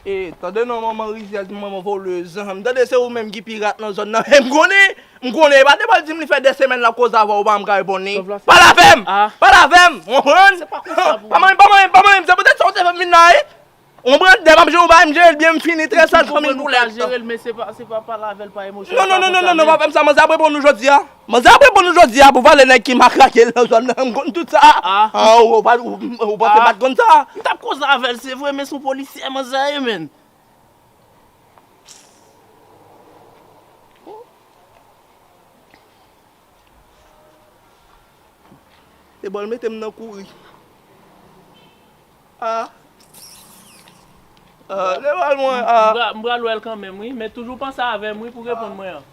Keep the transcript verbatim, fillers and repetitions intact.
E, tande non, manman rizyèz, manman volèz. M tande se ou menm ki pirat nan zòn nan. E m konnen, m konnen. E pa devan l di m li fè de semèn l ap koze avè w, ou pa janm ka reponn li. Pale avè m! Pale avè m! Ou konprann? Pa manyen, pa manyen, pa manyen. Se poutèt sa ou te fè m vin la, wi. Ou konprann? Dèyè m ap jere w, ba m jere l byen, m fini trè sal, fanmi l pou lè. Jere l, men se pa, se pa pale avè l pa emosyonèl. Non, non, non, non, non, pa fè m sa, manzè ap reponn ou jodi a. Manzè ap reponn ou jodi a pou valè nèg ki matrake l nan zòn nan, m konn tout sa. Ah, ou pa, ou, ou panse m pa t konn sa? M t ap koze avè l, se vre, men se yon polisyè manzè ye, menn. Se bò l mete m nan kouri. Ah. Ah, se bò l mwen, ah. M pral wè l kanmenm, wi, men toujou panse avè m, wi, pou reponn mwen an.